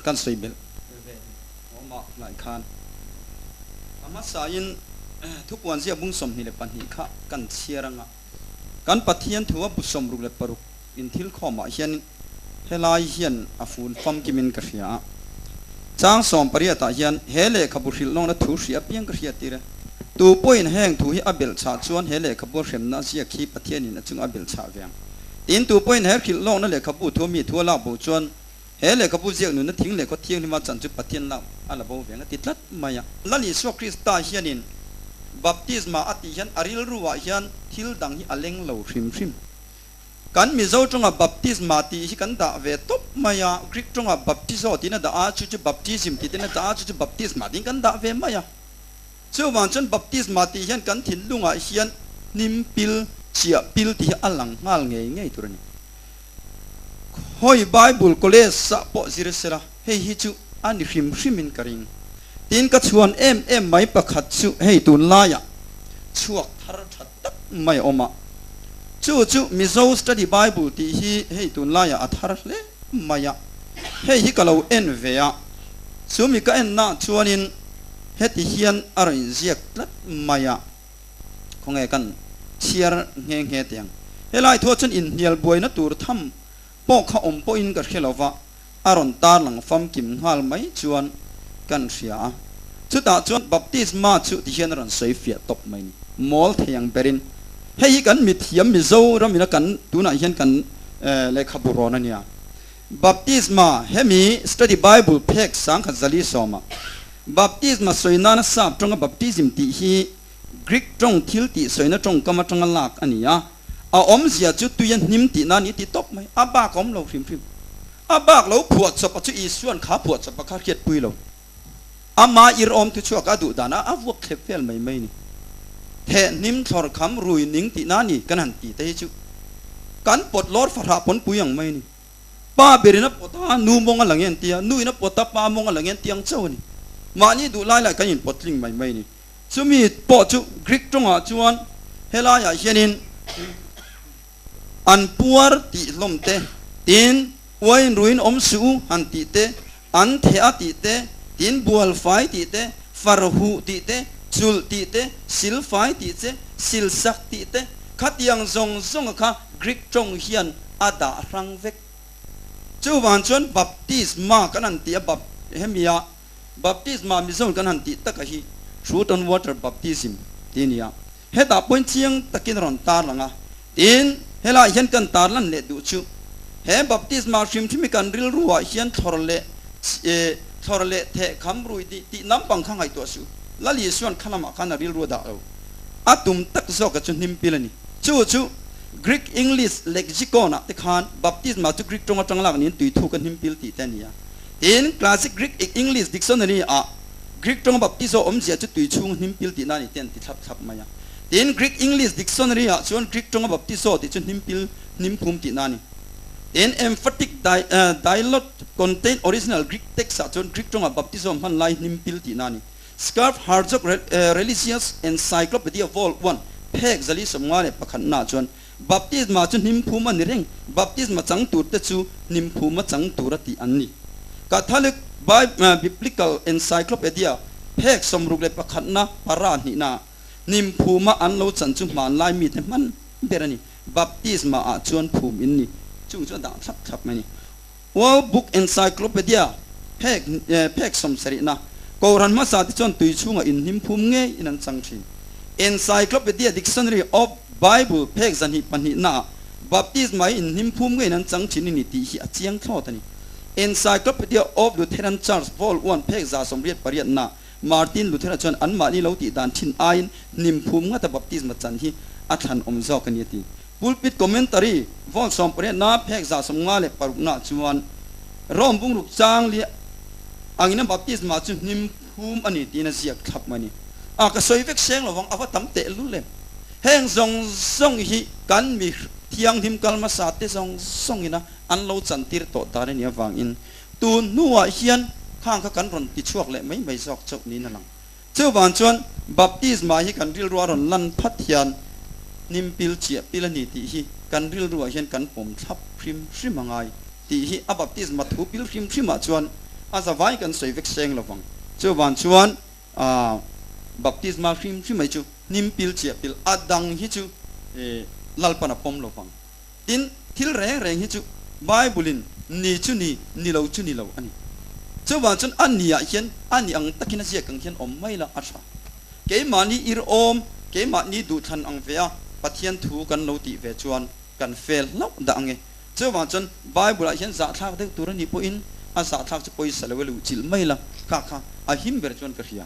Kan sawi belh ve awm a hlai khan a hmasain thupuan ziak bung 22 kha kan chhiar anga kan Pathian thu a bu 66 in thil khawmah hian helai hian a fun famkimin ka hria a. Chang 18 ah hian he lehkhabu hrilh lawngna thu hria apiang ka hriat tir e. Tu pawhin heng thu hi a belh chah chuan he lehkhabu hremna ziak hi Pathianin a chunga a belh chah ve ang. Tin, tu pawhin he hrilh lawkna lehkhabu thu mi thu a lak bo chuan he lehkhabu ziak nunna thing leh khaw thianghlima chan chu Pathian lak a la bo ve ang a ti tlat mai a. Lal Isua Krista hianin baptisma a tih hian a rilruah hian thil dang hi a leng lo hrim hrim. Kan Mizo tawnga baptisma tih hi kan dah ve tawp mai a, Greek tawnga baptizo tiin a dah a, chu chu baptism tih ten a dah a, chu chu baptisma tiin kan dah ve mai a. Chuvang chuan baptisma tih hian kan thinlungah hian hnim pil, chiah pil tih hi a lang nghal ngei ngei tur a ni. Khawi Bible College ah pawh zir sela hei hi chu a ni hrim hrimin ka ring. Tin ka chhuan em em mai pakhat chu hei tunlaiah chhuak thar tha tak mai a awm a, chu chu Mizo Study Bible tih hi hei tunlaiah a thar hle mai a, hei hi ka lo en ve a, chumi ka en nah chuanin Heti hian a rawn inziak tlat mai a, khawnge kan chhiar nghe nghe teh ang. Helai thuah chuan inhnial buaina tur tham pawh kha awm pawhin ka hre lo va, a rawn tarlang famkim nghal mai chuan kan hria a. Chutah chuan baptisma chu ti hian a rawn sawi fiah tawp mai ni. Mawl thei ang berin hei hi kan mithiam Mizoramina kan tunah hian kan lehkhabu rawn a nia. Baptisma, Hemi Study Bible phek 1040 ah Baptisma sawi nana sap tawnga baptism tih hi Greek tawng thil tih sawina tawngkam atanga lak a ni a, a awmzia chu tuia hnim tih nan i ti tawp mai, a bak a awm lo hrim hrim. A bak lo phuah chawp a chu Isuan kha phuah chawp a kha hriatpui lo. Ama ir awm thu chhuak a duh dan a a vuak thlep vel mai mai ni. Theh hnim thlawr kham rui ning tih nan i kan han ti te hi chu kan pawt lawr fahrah pawnpui ang mai ni. Pa berin a pawt a, nu mawng a la ngen tia, nu in a pawt a, pa mawng a la ngen tiang chauh a ni. Mahni duh lai lai kan inpawt tling mai mai a ni. Chumi pawh chu Greek tawngah chuan helaiah hianin an puar tih hlawm te, tin uain ruin awm suh u han tih te, an theh a tih te, tin bual fai tih te, far huh tih te, chulh tih te, sil fai tih che, sil sak tih te, khatiang zawng zawnga kha Greek tawng hian a dah hrang vek. Chuvang chuan baptisma kan han tih a bap hemia baptisma Mizo kan han tih taka hi truth on water baptism tih a ni a. Hetah pawhin chiang takin a rawn tarlang a. Tin, helaiah hian kan tarlan leh duh chu he baptisma hrim hrim hi kan rilruah hian thlawr leh thlawr leh theh kham rui tih tih nampang kha ngaihtuah suh. Lal Isuan kha lamah khan a rilru a dah lo. A tum tak zawka chu hnim pil a ni. Chu chu Greek English Lexicon ah te khan baptisma chu Greek tawng atang lak niin tui thuk a hnim pil tih te a ni a. Tin, Classic Greek English Dictionary ah Greek tawng baptizo awmzia chu tui chhung hnim pil tihna a ni te an ti thlap thlap mai a. Tin, Greek English Dictionary ah chuan Greek tawng baptizo tih chu hnim pil, hnim phum tihna a ni. Tin, Emphatic Dialog Contain Original Greek Text ah chuan Greek tawng baptizo hman lai hnim pil tihna a ni. Scarf Herzog Religious Encyclopedia Vol. One, phek 451 nah chuan baptisma chu hnim phum a ni reng, baptisma chang tur te chu hnim phuma chang tur a tih an ni. Catholic Biblical Encyclopedia phek 61 na para hnihna hnim phuma an lo chan chu hmanlai mite hman ber a ni. Baptisma ah chuan phum in ni. Chung chu a dah thlap thlap mai a ni. World Book Encyclopedia phek phek 70 na Kohhran hmasa te chuan tui chhungah inhnim phum ngei in an chang thin. Encyclopedia Dictionary of Bible phek 202 naah baptisma hi inhnim phum ngei in an chang thin a ni tih hi a chiang thlawt a ni. Encyclopedia of Lutheran Church Vol. One phek 188 naah Martin Luthera chuan anmahni lo tih dan thin aiin hnim phum ngata baptisma chan hi a thlan awm zawk a ni a ti. Pulpit Commentary, Vol. 18 na phek 56 nah chuan Rome bungruk chang li angin a baptisma chu hnim phum a ni tiin a ziak thlap mai a ni. A ka sawi vek seng lovang a va tam teh lul em. Heng zawng zawng hi kan mi thianghlim kal hmasa te zawng zawngin a an lo chantir tawh dan a nih avangin tun hnuah hian khang kha kan rawn ti chhuak leh mai mai zawk chauh niin a lang. Chuvang chuan baptisma hi kan rilru a rawn lan phat hian hnim pil chiah pil a ni tih hi kan rilruah hian kan pawm thlap hrim hrim a ngai. tih hi a baptisma thu pil hrim hrimah chuan a zavai kan sawi vek seng lo vang. Chuvang chuan baptisma hrim hrim mai chu hnim pil chiah pil a dang hi chu Lalpan a pawm lo vang. Tin, thil reng reng hi chu Bible-in ni chu ni, ni lo chu ni lo a ni. Chuvang chuan a niah hian a ni ang takin a ziak ang hian awm mai la a tha. Keimahni ir awm, keimahni duhthlan ang ve a Pathian thu kan lo tih ve chuan kan fel hlauh dah ang e. Chuvang chuan Bible-ah hian zahthlak deuh tur a nih pawhin a zahthlak chu pawisa lo e luh chilh mai la, kha kha a him ber chuan ka hria.